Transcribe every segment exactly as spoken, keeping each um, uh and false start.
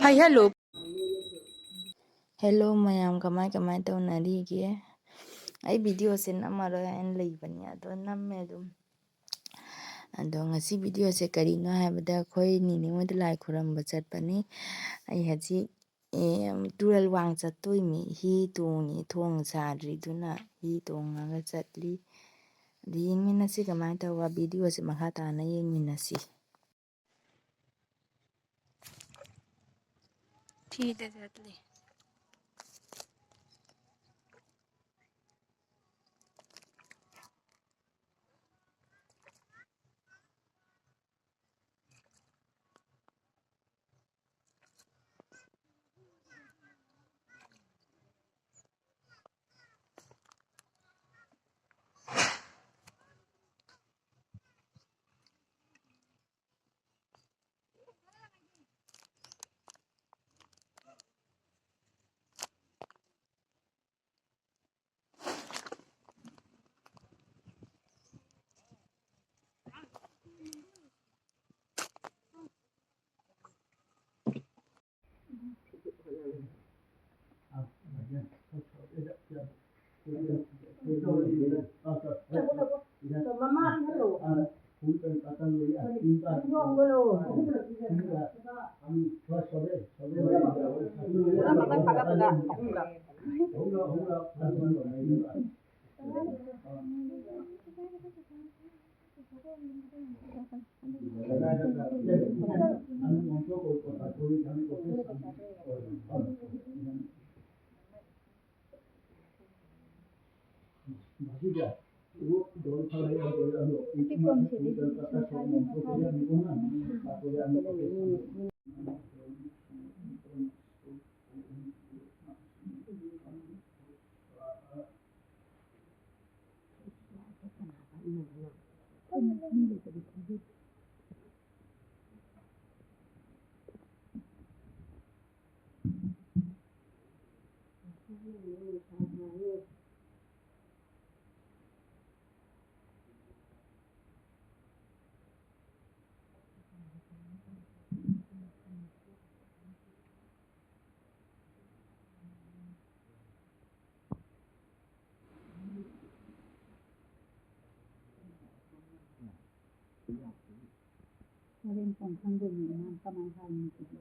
ꯍꯥꯏ, hello. Hello ꯃꯌꯥꯝ, ꯀꯃꯥꯏ ꯀꯃꯥꯏ ꯇꯧꯅꯔꯤꯒꯦ? ꯑꯩ ꯚꯤꯗꯤꯑꯣꯁꯦ ꯅꯝꯃꯔꯣꯏ ꯍꯥꯏꯅ ꯂꯩꯕꯅꯤ, ꯑꯗꯣ ꯅꯝꯃꯦ ꯑꯗꯨꯝ꯫ ꯑꯗꯣ ꯉꯁꯤ ꯚꯤꯗꯤꯑꯣꯁꯦ ꯀꯔꯤꯅꯣ ꯍꯥꯏꯕꯗ, ꯑꯩꯈꯣꯏ ꯅꯤꯅꯦ ꯍꯣꯏꯗ ꯂꯥꯏ ꯈꯨꯔꯨꯝꯕ ꯆꯠꯄꯅꯤ꯫ ꯑꯩ ꯍꯧꯖꯤꯛ, ꯑꯦ, ꯇꯨꯔꯦꯜ ꯋꯥꯡ ꯆꯠꯇꯣꯏꯅꯤ꯫ ꯍꯤ ꯇꯣꯡꯉꯤ, ꯊꯣꯡ ꯁꯥꯗ꯭ꯔꯤꯗꯨꯅ ꯍꯤ ꯇꯣꯡꯉꯒ ꯆꯠꯂꯤ꯫ ꯑꯗꯨ ꯌꯦꯡꯃꯤꯟꯅꯁꯤ ꯀꯃꯥꯏꯅ ꯇꯧꯕ, ꯚꯤꯗꯤꯑꯣꯁꯦ ꯃꯈꯥ ꯇꯥꯅ ꯌꯦꯡꯃꯤꯟꯅꯁꯤ꯫ ꯊꯤꯗ ꯆꯠꯂꯤ꯫ ꯍꯣꯔꯦꯟ ꯀꯣꯟ ꯈꯪꯗꯣꯏꯅꯤ ꯏꯃꯥꯅ ꯀꯃꯥꯏꯅ ꯍꯥꯏꯅꯤ ꯁꯤꯗꯤ꯫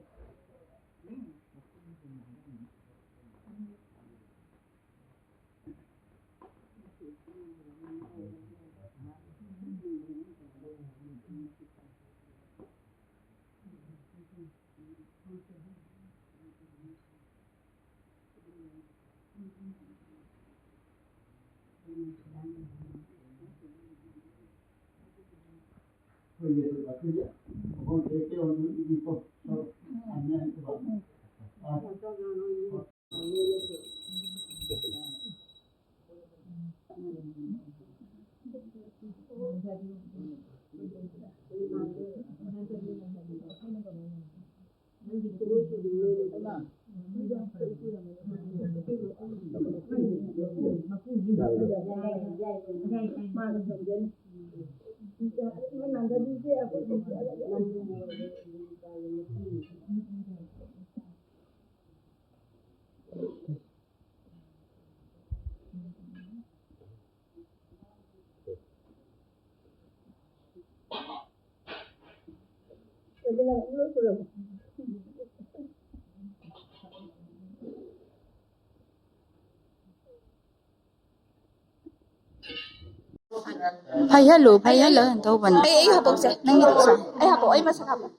ꯐꯩꯍꯜꯂꯨ, ꯐꯩꯍꯜꯂꯨ ꯍꯥꯏꯅ ꯇꯧꯕꯅꯤ꯫ ꯑꯩ, ꯑꯩ ꯍꯥꯄꯛꯁꯦ, ꯅꯪꯒꯤ ꯄꯩꯁꯥ꯫ ꯑꯩ ꯍꯥꯄꯛꯑꯣ, ꯑꯩ ꯃꯁꯛ ꯍꯥꯄꯛꯑꯣ꯫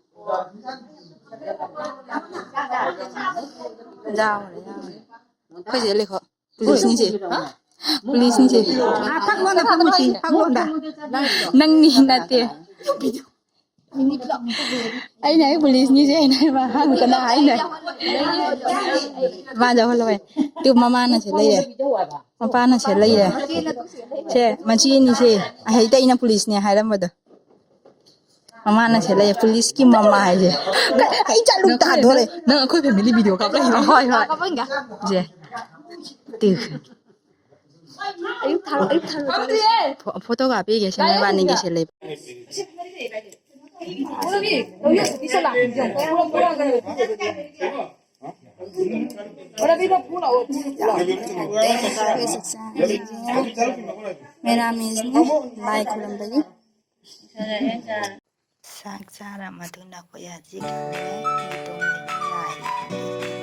ꯌꯥꯎꯔꯦ, ꯌꯥꯎꯔꯦ꯫ ꯑꯩꯈꯣꯏ ꯆꯦ ꯂꯩꯈꯣ꯫ ꯄꯨꯂꯤꯁꯅꯤꯁꯦ꯫ ꯄꯨꯂꯤꯁꯅꯤꯁꯦ꯫ ꯉꯥꯛꯇꯪ ꯂꯣꯟꯗ ꯐꯝꯃꯨꯁꯤ, ꯐꯝ ꯂꯣꯟꯗ꯫ ꯅꯪꯅꯤ ꯅꯠꯇꯦ꯫ ꯑꯩꯅ ꯑꯩ ꯄꯨꯂꯤꯁꯅꯤꯁꯦ ꯑꯩꯅ ꯍꯥꯏꯕ ꯍꯪꯗꯅ ꯑꯩꯅ꯫ ꯃꯥ ꯌꯥꯎꯍꯜꯂꯣꯏ꯫ ꯇꯨ ꯃꯃꯥꯅ ꯁꯤ ꯂꯩꯔꯦ꯫ ꯃꯄꯥꯅ ꯁꯤ ꯂꯩꯔꯦ꯫ ꯁꯦ ꯃꯆꯦꯅꯤꯁꯦ꯫ ꯑꯍꯩꯇ ꯑꯩꯅ ꯄꯨꯂꯤꯁꯅꯦ ꯍꯥꯏꯔꯝꯕꯗꯣ꯫ ꯃꯃꯥꯅ ꯁꯦꯠꯂꯛꯑꯦ, ꯄꯨꯂꯤꯁꯀꯤ ꯃꯃꯥ ꯍꯥꯏꯁꯦ꯫ ꯑꯩ ꯆꯠꯂꯨ ꯇꯥꯗꯣꯔꯦ꯫ ꯅꯪ ꯑꯩꯈꯣꯏ ꯐꯦꯃꯤꯂꯤ ꯚꯤꯗꯤꯑꯣ ꯀꯥꯞꯂꯛꯏꯔꯣ? ꯍꯣꯏ, ꯍꯣꯏ꯫ ꯁꯦ꯫ ꯇꯨ꯫ ꯑꯌꯨꯛ ꯊꯥꯔꯣ, ꯑꯌꯨꯛ ꯊꯥꯔꯣ, ꯆꯠꯂꯣ꯫ ꯐꯣ-, ꯐꯣꯇꯣ ꯀꯥꯞꯄꯤꯒꯦ, ꯁꯦ, ꯃꯣꯏꯕꯥꯅꯤꯒꯤ ꯁꯦ ꯂꯩ꯫ ꯃꯦꯔꯥꯃꯦꯁꯅꯤ, ꯂꯥꯏ ꯈꯨꯔꯨꯝꯕꯒꯤ꯫ ꯆꯥꯛ ꯆꯥꯔ ꯃꯇꯨꯡꯗ ꯑꯩꯈꯣꯏ ꯍꯧꯖꯤꯛ ꯍꯜꯂꯦ꯫ ꯃꯤ ꯇꯨꯝꯕꯒꯤ ꯉꯥꯏꯔꯤ꯫